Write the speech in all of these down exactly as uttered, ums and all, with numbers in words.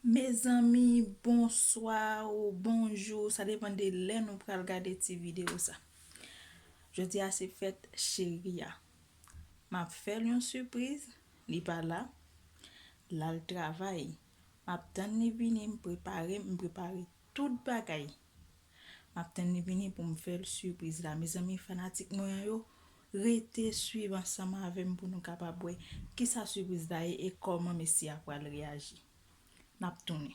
Mezanmi, bonswa ou bonjou, sa depann de lè nou pral gade ti videyo sa. Jodi a se fèt cheri a. M ap fè l yon sipriz, li pa la, l al travay. M ap tann li vini, m prepare, m prepare tout bagay. M ap tann li vini pou m fè l sipriz la. Mezanmi, fanatik mwen an yo, rete swiv ansanm avè m pou nou kapab wè kisa sipriz la ye e kòman mesye a pral reyaji. N ap tounen.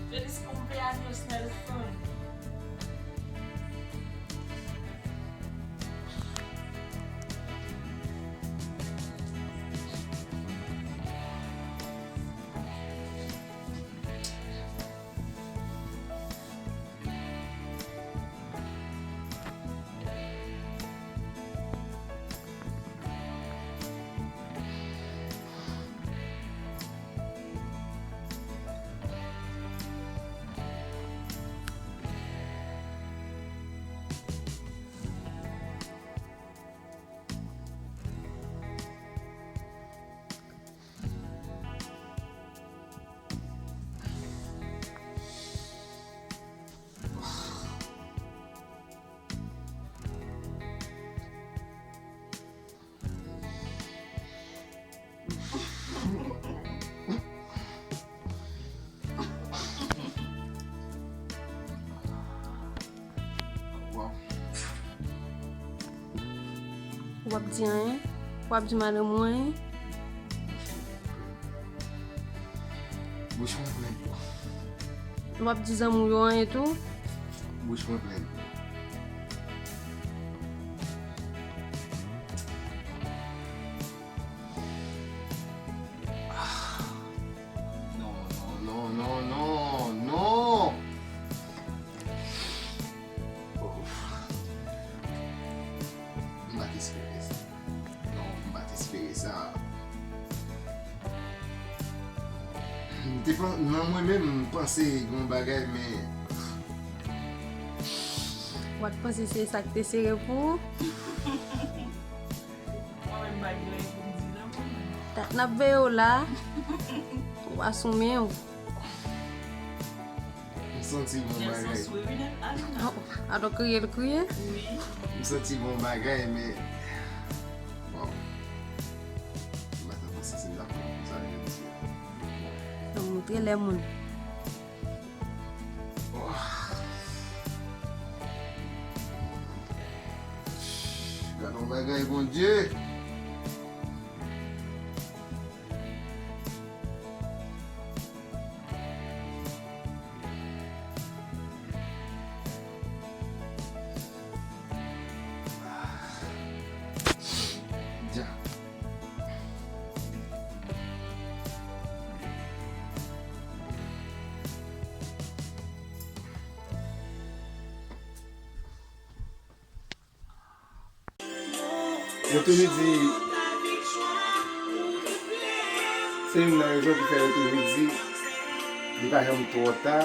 Feliz cumpleaños, Nelson. Ou p ap di anyen? Ou p ap di madanm ou anyen? Bouch mwen plen dlo. Ou p ap di zanmi w yo anyen tou? Bouch mwen plen dlo. Ah. Non, non, non, non, non, non. Ouf. M pa t espere sa. Non, m pa t espere sa. M te pan-, nan mwen menm, m panse gen yon bagay, men. W a t panse se sa k te sere pou ou? Mwen menm pa gen anyen pou m di nan mwen menm. N ap veye w la. Ou pa sou men w. M santi gon bagay. Oh, atò kriye l kriye? M santi gon bagay, men, bon. M pa t panse se la pou sa, men m di. Nan montre lè moun. Oh. Gad yon bagay, Bondye. Dja. Yo toujou di, se youn nan rezon ki fè yo toujou di, li pa janm twò ta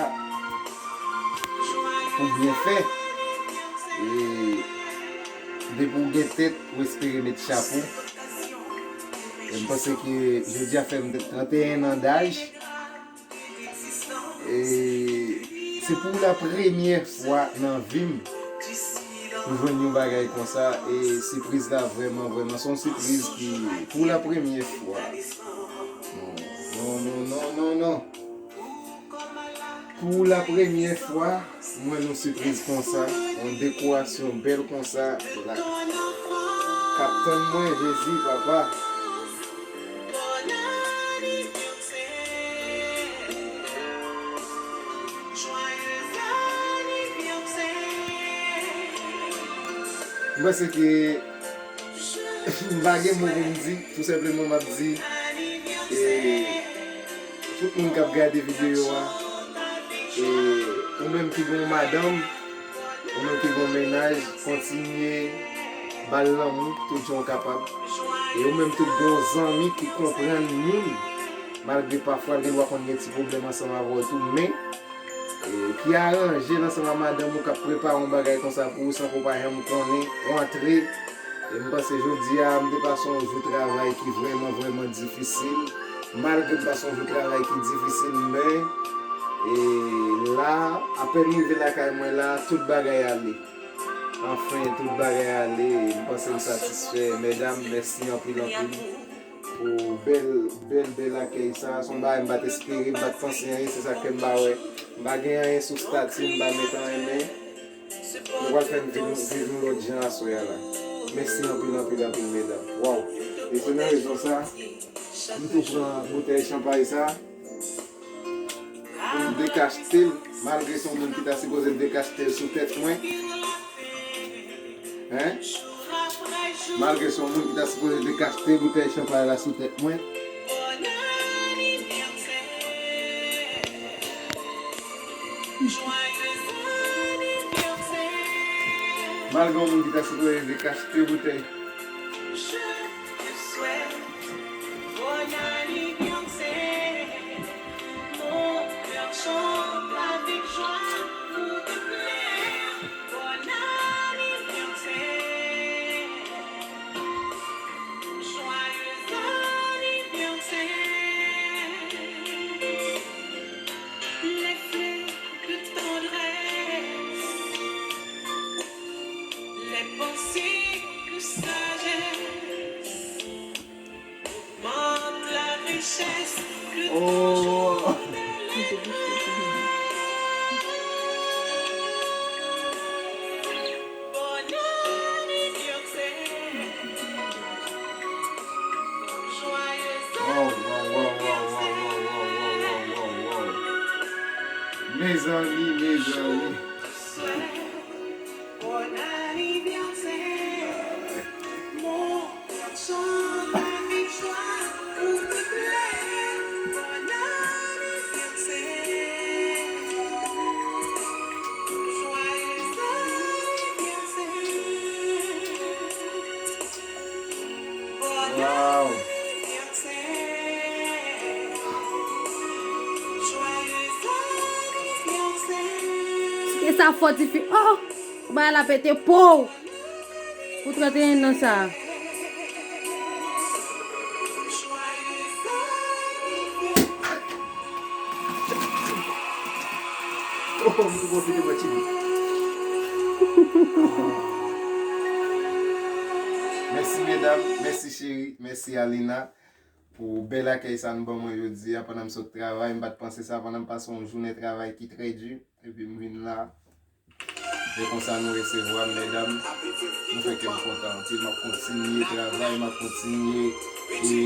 pou byen fè. E depi w gen tèt, ou espere met chapo. E m panse ke jodi a fè m tranteyen an daj. E se pou la premyè fwa nan vi m, m jwenn yon bagay konsa, e sipriz la vrèman, vrèman, se yon sipriz ki, pou la premyè fwa. Non, non, non, non, non, non. Pou la premyè fwa, m wè yon sipriz konsa, yon dekorasyon bèl konsa, la, k ap tann mwen, Jezi, papa. M panse ke M pa gen mo pou m di, tou senpleman m ap di, e, tout moun k ap gade videyo a, e, ou menm ki gen yon madanm, ou menm ki gen yon mennaj, kontinye ba l lanmou tout jan w kapab. E ou menm tou ki gen yon zanmi ki konprann moun, malgre pafwa l gen dwa konn gen ti pwoblèm ansanm avè w tou, men e, ki aranje l ansanm ak madanm ou k ap prepare yon bagay konsa pou ou san ke w pa janm konnen, w antre. E m panse jodi a, m te pase yon jou travay ki vrèman, vrèman difisil. Malgre m pase yon jou travay ki difisil, men, e, la, apèn m rive lakay mwen la, tout bagay ale. Anfen, tout bagay ale, m panse m satisfè. Medam, mèsi anpil, anpil. Pou bèl, bèl, bèl akèy sa. Se yon bagay m pa t espere, m pa t panse anyen, se sa k fè m pa wè. M pa gen anyen sou stati, m pa met anyen, men nou pral fè m viv, viv yon lòt jan aswè a la. Mèsi anpil, anpil, anpil, medam. Waw! E se nan rezon sa, m tou pran boutèy chanpay sa pou m dekachte l, malgre se yon moun ki ta sipoze dekachte l sou tèt mwen. Hein? Malgre se yon moun ki ta sipoze dekachte boutèy chanpay la sou tèt mwen. Malgre yon moun ki ta sipoze dekachte boutèy. Oh. Wow, wow, wow. Mezanmi, mezanmi. Wow. E sa fò tifi. Oh! Ou bay la pete po! Pou trannteyen an sa. Oh, m tou pwofite bwè ti bout. Mèsi medam, mèsi cheri, mèsi Alina pou bèl akèy sa nou ban mwen jodi a pandan m sot travay. M pa t panse sa pandan m pase yon jounen travay ki trè di. Epi m vin la. E konsa nou resevwa m, medam. Nou fè kè m kontan anpil. M ap kontinye travay, m ap kontinye e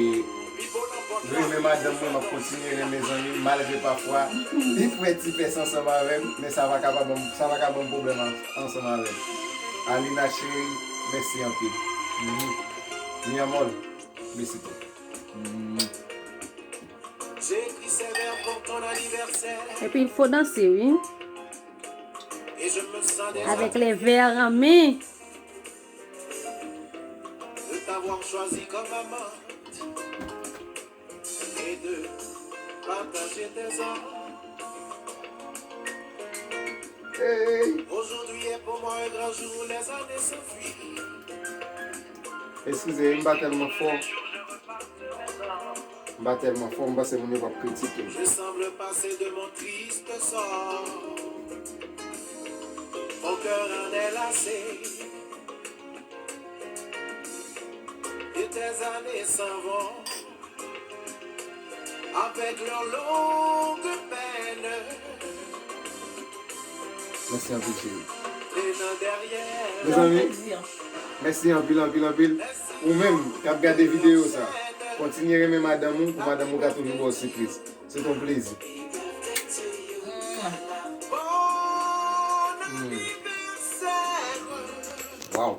renmen madanm mwen, m ap kontinye renmen zanmi m, malgre pafwa li pran ti pès ansanm avè m, men sa pa ka pa ban m, sa pa ka ban m pwoblèm an-, ansanm avè m. Alina cheri, mèsi anpil. Mi amor, besito. Epi il faut danser, wi. Avec les verres en main. Hey. Eskize, m pa tèlman fò. M pa tèlman fò, m panse moun yo p ap kritike m. Je semble passer de mon triste sort au cœur enlace et tes années s'en vont avec leurs longues peines. Mèsi anpil, cheri. Mezanmi, mèsi anpil, anpil, anpil. Ou menm k ap gade videyo sa, kontinye renmen madanm ou pou madanm ou ka toujou ba w sipriz. Se ton plezi. Hmm. Wow.